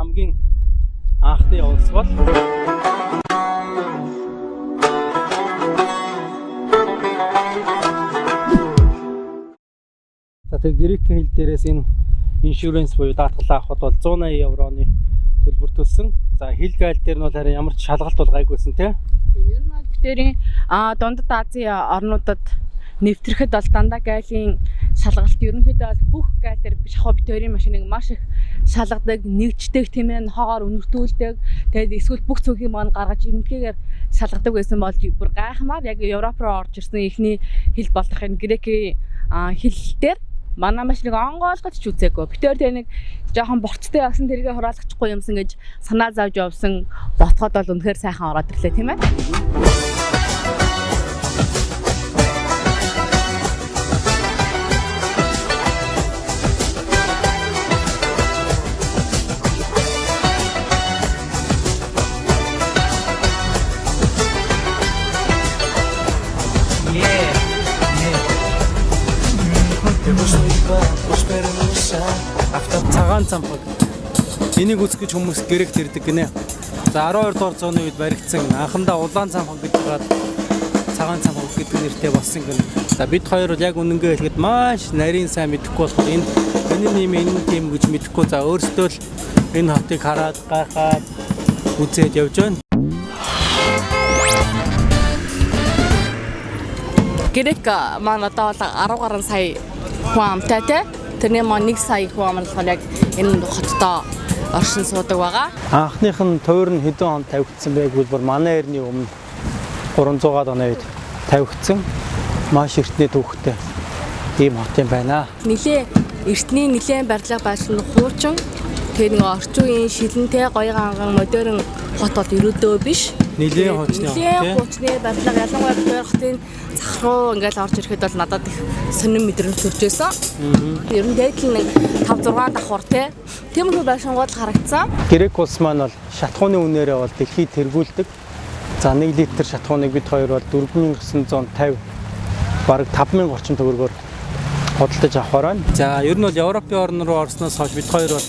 хамгийн анхны улс бол За, тэгээ грекийн хил дээрээс энэ insurance буюу даатгал авахд бол 180 евроны төлбөр төлсөн. За, хил гайл дээр нь бол харин ямар ч шалгалт бол гайгүйсэн, тий. Ер нь бол битэрийн дундад Азийн орнуудад нэвтрэхэд бол дандаа гайлын шалгалт, ерөнхийдөө бол бүх гайл дээр биш яг битэрийн машиныг маш их шалгадаг, нэгждэг, тийм ээ, нохоогоор үнэртүүлдэг. Тэгээд эсвэл бүх цөхийн маань гаргаж ирнэхээр шалгадаг байсан бол бүр гайхмаар яг Европ руу орж ирсэн эхний хил болох энэ грекийн хил дээр манай машиныг онгойлгож ч үзээгүй. Битэр тэ нэг жоохон борцтой явсан, тэргээ хураалгачихгүй юмсан гэж санаа зовж явсан ботход бол үнэхээр сайхан ороод ирлээ, тийм ээ. Εγώ σου είπα πως περνούσα αυτά. Цагаан цамхаг. Энийг үзэх гэж хүмүүс Грект ирдэг гинэ. За, 12 дугаар зууны үед баригдсан, анхандаа улаан цамхаг гэж байгаад цагаан цамхаг гэдэг нэртэй болсон гинэ. За, бид хоёр бол яг үнэнгээ хэлэхэд маш нарийн сайн мэдэхгүй болохоор энэ нь юм, энэ нь тийм гэж мэдэхгүй. За, өөрсдөө л энэ хотыг хараад гайхаад үзээд явж байна. Грек маань одоо бол 10 гаруй сая хүн амтай те. Тэрний маань 1 сая хүн ам нь болохоор яг энэ хотдоо оршин суудаг байгаа. Анхных нь тойр нь хэдэн он тавигдсан бэ гэвэл бүр манай эртний өмнө 300-аад оны үед тавигдсан маш эртний түүхтэй ийм хот юм байна. Нилээ эртний нилээн барилга байшин, хуучин тэр нэг орчин үеийн шилэнтэй гоё ганган модерн хот бол ерөөдөө биш. Нилээн хуучны хот, нилээн тий? хуучны барилга, ялангуяа бид хотын зах руу ингээл орж ирэхэд бол надад их сонин мэдрэмж төрж байсан. Ер нь дээд л нэг 5 6 давхар те. Тиймэрхүү байшингууд л харагдсан. Грек улс маань бол шатхууны үнээрээ бол дэлхийг тэргүүлдэг. За, 1 литр шатхууныг бид хоёр бол 4950, бараг 5000 орчим төгрөгөөр худалдаж авахар байна. За, ер нь бол Европын орн руу орсноос хойш бид хоёр бол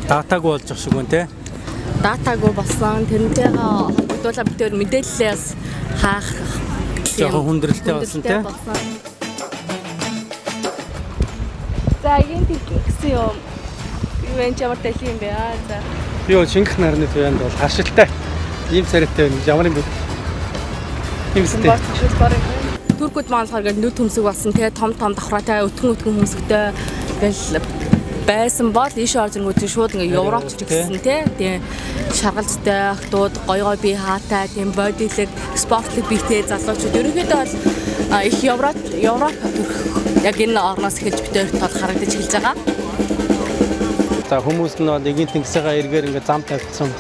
датаагүй болж ах шиг байна, те. Датаагүй болсон. Тэрнтэйгээ холбогдуулаад бид өөр мэдээллээс хаах тийм Жоохон хүндрэлтэй болсон, хүндрэлтэй тий? болсон. За, энэ гэсэн юм. Юу энэ ч ямар дэлхий юм бэ? Аа, за. Би бол шингэх нарны туяанд бол харшилтай. Ийм царайтай байна гэж ямар юм бэ? Ийм сте. Туркууд маань болохоор ингээд нүд хөмсөг болсон те, том том давхраатай, өтгөн өтгөн хөмсөгтэй ингээл байсан бол ийш орж ирэнгүүт чинь шууд ингээд Европч гэсэн те, тийм шаргалцтай охтууд, гоё гоё бие хаатай, тийм бодилэг, спортлог биетэй залуучууд ерөнхийдөө бол их Европ Европ төрөх яг энэ орноос эхэлж битээр тол харагдаж эхэлж байгаа. За, хүмүүс нь бол эгийн тэнгисийнхаа эргээр ингээд зам тавьчихсан.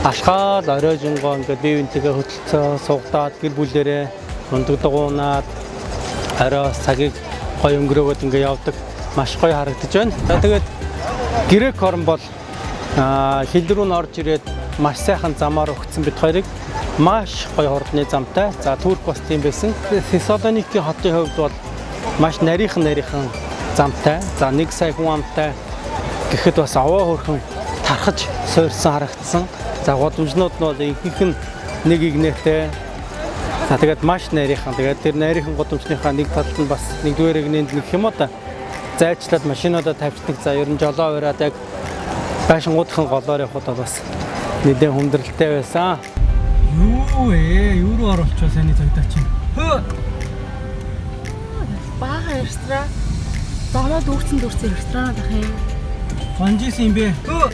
Алхаал оройжингоо ингээд бие биентэйгээ хөтөлцөө сугадаад, гэр бүлээрээ ундаг дугуунаад орой цагийг гоё өнгөрөөгөөд ингээд явдаг. Маш гоё харагдаж байна. За, тэгээд Грек орн бол хил рүү н орж ирээд маш сайхан замаар өгсөн бид хоёрыг, маш гоё хурдны замтай. За, Турк бас тийм байсан. Thessaloniki хотын хувьд бол маш нарийнхан нарийнхан замтай. За, 1 сая хүн амтай гэхэд бас овоо хөрхөн тархаж суурьсан харагдсан. За, гудамжнууд нь бол ихэнх нь нэг игнэтэй. За, тэгээд маш нарийнхан. Тэгээд тэр нарийнхан гудамжныхаа нэг талд нь бас нэгдүгээр эгнээнд нэг юм уу та зайчлаад машинуудаа тавьчихдаг. За, ер нь жолоо ураад яг байшингуудын голоор явхад бол бас нэлээд хүндрэлтэй байсан. Юу ээ, юу руу оруулчихваа саний цагдаа чинь. Хөө. Баахан ресторан. Зогноод үүрцэн дүүрсэн ресторанууд ах юм. Гонжсэн юм бэ. Хөө.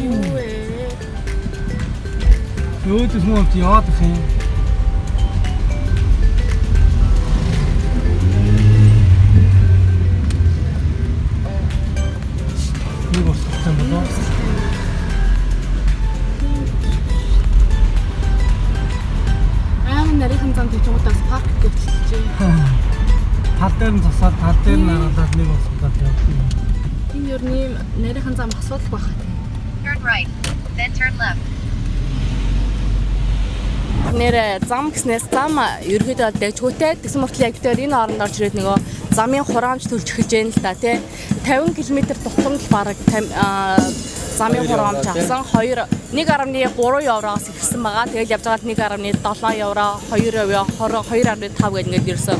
Юу вэ? Өөдөөс мөн амт яваад ах юм. Нэг урсгалтай болоо. Амар нарийнхан зам тэжгуудаас парк гэвчлээ. Тал дээр нь засаад, тал дээр нь харуулаад нэг урсгалаад явдаг юм. Энэ ер нь ийм нарийнхан зам асуудалгүй байх. Turn right, then turn left. Нэр зам гэснээс зам ерөөдөө дайжгүйтэй. Тэгсэн мөртлөө яг бид энэ оронд орж ирээд нөгөө Замын хураамж төлж эхэлж байна л да тий. 50 км тутамд л бараг замын 2 хураамж евро, тий. авсан. 2 1.3 евроос эхэлсэн байгаа. Тэгэл явж байгаад 1.7 евро, 2 евро, 22.5 гэдэг ингээд ерөөсөө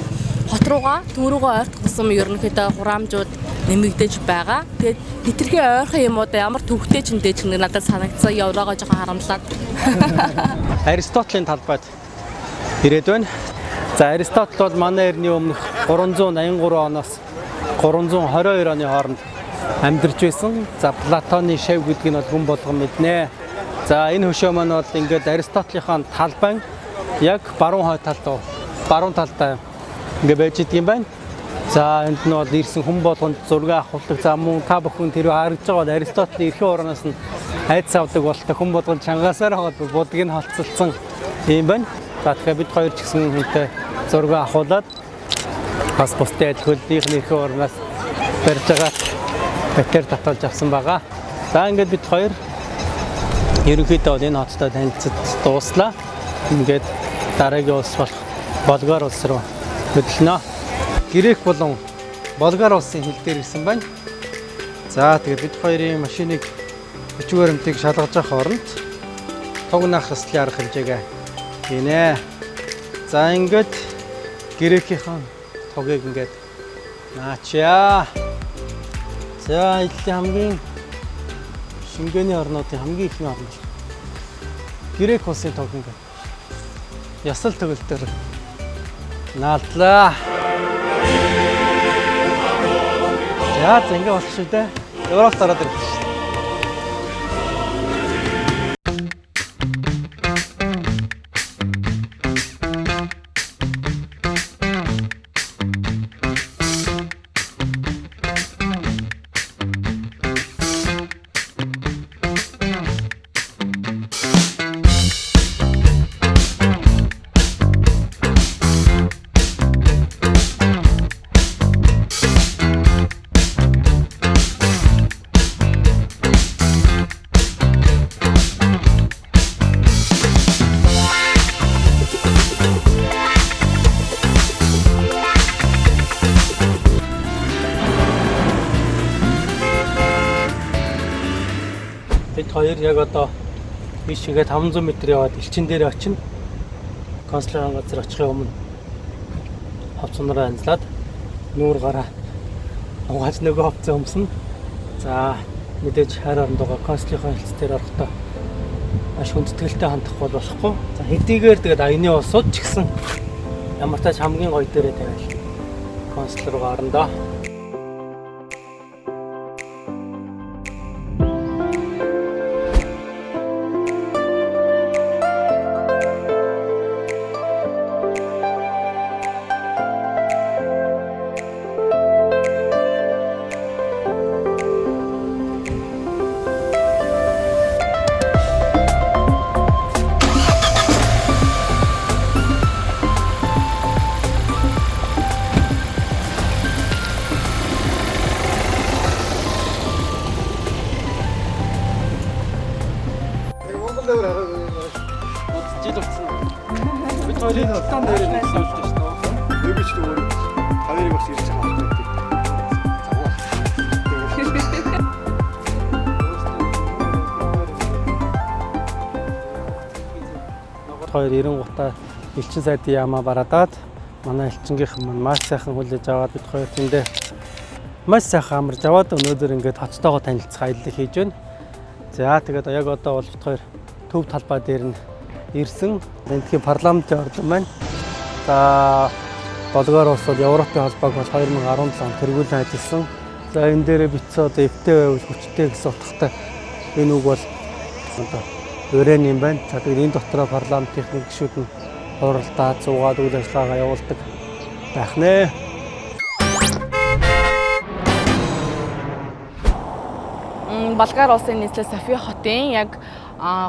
хот руугаа, төв рүүгээ ойртох тусам ерөнхийдөө хураамжууд нэмэгдэж байгаа. Тэгээд хитрхи ойрхон юмудаа ямар төвхтэй ч нэ ч нэг надад санагдсан. Еврогоо жоохон харамлаад. Аристотелийн талбайд ирээд байна. За Аристотель бол манай эртний өмнөх 383 оноос 322 оны хооронд амьдарч байсан. За Платоны шав гэдгийг нь бол хүн болгон мэднэ. За энэ хөшөө маань бол ингээд Аристотелийнхаа талбайн яг баруун хой талд баруун талдаа ингээд байж идэг юм байна. За энд нь бол ирсэн хүн болгонд зураг авахлаг. За мөн та бүхэн тэр харагдж байгаа бол Аристотелийн эрхийн ураанаас нь айдас авдаг болтой хүн болгон чангаасаар хагаад будгийг нь холцолцсон юм байна. За тэгэхээр бид хоёр ч гэсэн хүнтэй зураг авахуулаад бас бусдын адил хөлнийх нь эрхийн ураанаас барьж байгаа батер татуулж авсан байгаа. За ингээд бид хоёр ерөнхийдөө бол энэ хоттой танилцаж дууслаа. Ингээд дараагийн улс болох Болгар улс руу хөдлөнө. Грек болон Болгар улсын хил дээр ирсэн байна. За тэгээд бид хоёрын машиныг бичиг баримтыг шалгаж авах оронд тугнаах ёслолын арга хэмжээгээ хийнэ. За ингээд Грекийн тугийг ингээд наачаа. За эдлийн хамгийн Шингэний орнуудын хамгийн ихний орн бол Грек улсын туг ингээд ёсол төгөлдөр наалдлаа. За за ингэ болох шүү дээ. Европт ороод ирлээ шүү дээ. Бид хоёр яг одоо ийшээгээ 500 м яваад элчин дээр очино. Консулын газар очихын өмнө хувцсанараа анзлаад нүүр гараа угааж нөгөө хувцас өмснө. За мэдээж хайр орондогоо консулынхаа хэлц дээр орохдоо маш хүндэтгэлтэй хандах бол болохгүй. За хэдийгээр тэгээд аяны улсууд ч гэсэн ямар тач хамгийн гоё дээрээ тавиал консул руу орно доо. Монгол дээр хараа. Жил болсон. Бид хоёрын тан дээр нэг суулж шүү дээ. Нэг ч өөр та нарыг бас ирж байгаа байхгүй. Хоёр 90 гутаа элчин сайдын яамаа бараадаад манай элчингийнхэн маань маш сайхан хүлээж аваад бид хоёр тэндээ маш сайхан амарч аваад өнөөдөр ингээд хоттойгоо танилцах аяллаа хийж байна. За тэгээд яг одоо бол бид хоёр төв талбай дээр нь ирсэн. Эндхийн парламентын ордон байна. За Болгар улс бол Европын холбоог бол 2017 онд тэргүүлэн ажилласан. За энэ дээрээ бичсэн одоо эвтэй байвал хүчтэй гэсэн утгатай энэ үг бол одоо уран юм байна. За тэгээд энэ дотроо парламентын гишүүд нь хуралдаа зугаад үйл ажиллагаагаа явуулдаг байх нэ. Болгар улсын нийслэл София хотын яг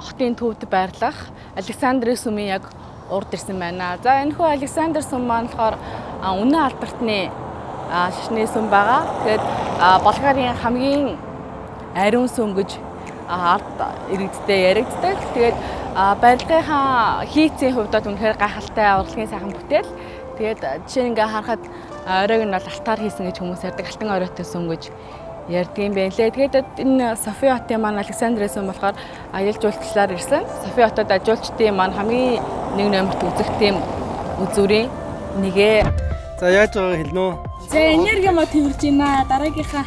хотын төвд байрлах Александрийн сүмийн яг урд ирсэн байна. За энэ хүү Александр сүм маань болохоор үнэн албартны шашны сүм байгаа. Тэгээд Болгарын хамгийн ариун сүм гэж ард иргэдтэй яригддаг. Тэгээд барилгынхаа хийцийн хувьд бол үнэхээр гайхалтай урлагийн сайхан бүтээл. Тэгээд жишээ нь ингээ харахад Оройг нь бол алтаар хийсэн гэж хүмүүс ярьдаг. Алтан оройтой сүм гэж ярьдаг юм байна лээ. Тэгээд энэ София хотын маань Александрийн сүм болохоор аялал жуулчлалаар ирсэн. София хотод ажуулчдын маань хамгийн нэг номерт үзэх тийм үзүүрийн нэгэ. За, яаж байгааг хэлнэ үү? За, энерги ма тэрж байна. Дараагийнхаа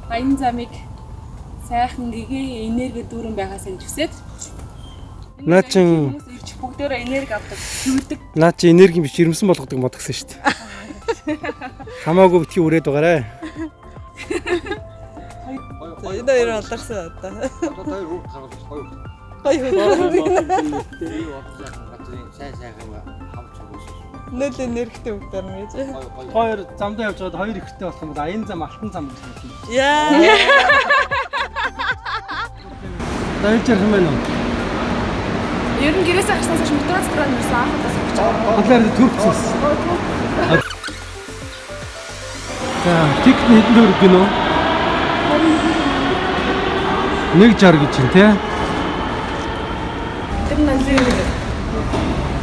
баян замыг сайхан гэгээ энерги дүүрэн байгаасаа гэж хүсээд. Наа чин Хүмүүс ирж бүгдээрээ энерги авдаг, хөвдөг. наа чи энерги биш, жирэмсэн болгодог модгсон шүү дээ. Хамаагүй битгий үрээд байгаарэ. За, энэ хоёр алдарсан одоо. Одоо хоёр хүүхд гаргаж хоёр. Гоё хүүхд. Би бодлоо газрын сайн сайхан хамт өгөөсөн. Нөл энергитэй хүүхд орно гэж. Гоё гоё. Хоёр замдаа явж байгаад хоёр ихтэй болох юм бол аян зам, алтан зам гэж хэлнэ. Яа. За, энэ ярих юм байна уу? Ер нь гэрээсээ гарснаас хойш метро дотор нь ирсэн анх удаа сууж байгаа. Бодлоор төрчихсөн. За, ticket нь хэдэн төгрөг гинөө? 1.60 гэж чинь тий. Тэр нь нэг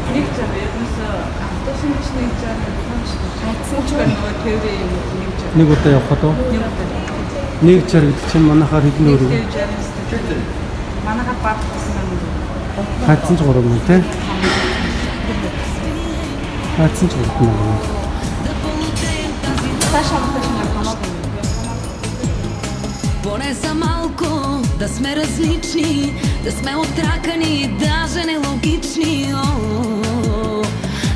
Нэг жаа ерөөсөө автобус ч нэг жаа, метро ч хайцсан ч нөгөө тэрийн юм нэг жаа. Нэг удаа явхад уу? 1.60 гэдэг чинь манайхаар хэдэн төгрөг? Нэг жаа. Манайхаар баг болсон юм. Хайцсан ч 3 мөн тий. Хайцсан ч 3 мөн. цаашаа мартаж нэг хамаагүй юм. Поне за малко да сме различни, да сме отракани, даже нелогични. О,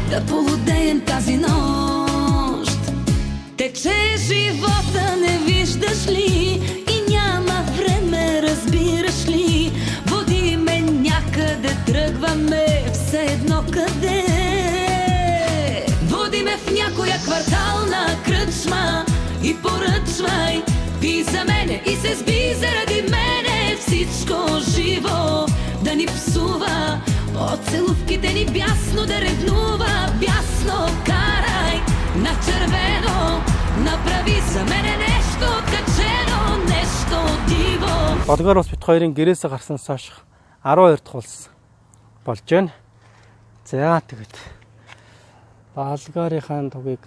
да полудеем тази нощ. Тече живота, не виждаш ли? И няма време, разбираш ли? Води ме някъде, тръгваме, все едно къде. Води ме в някоя квартална кръчма и поръчвай. Пи за мене и се сби заради мене, всичко живо да ни псува. От целувките ни бясно да ревнува, бясно карай на червено. Направи за мене нещо откачено, нещо диво. Болгоор бас бит хоёрын гэрээсээ гарснаас хойш 12 дахь улс болж байна. За, тэгээд Болгарийнхаа тугийг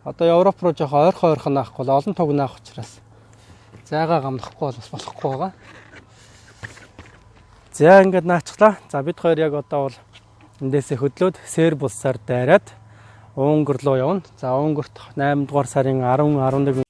одоо Европ руу жоох ойрхон ойрхон наахгүй бол олон туг наах учраас зайгаа гамнахгүй бол бас болохгүй байгаа. За, ингээд наачихлаа. За, бид хоёр яг одоо бол эндээсээ хөдлөөд Серб улсаар дайраад Унгар руу явна. За, Унгарт 8 дугаар сарын 10 11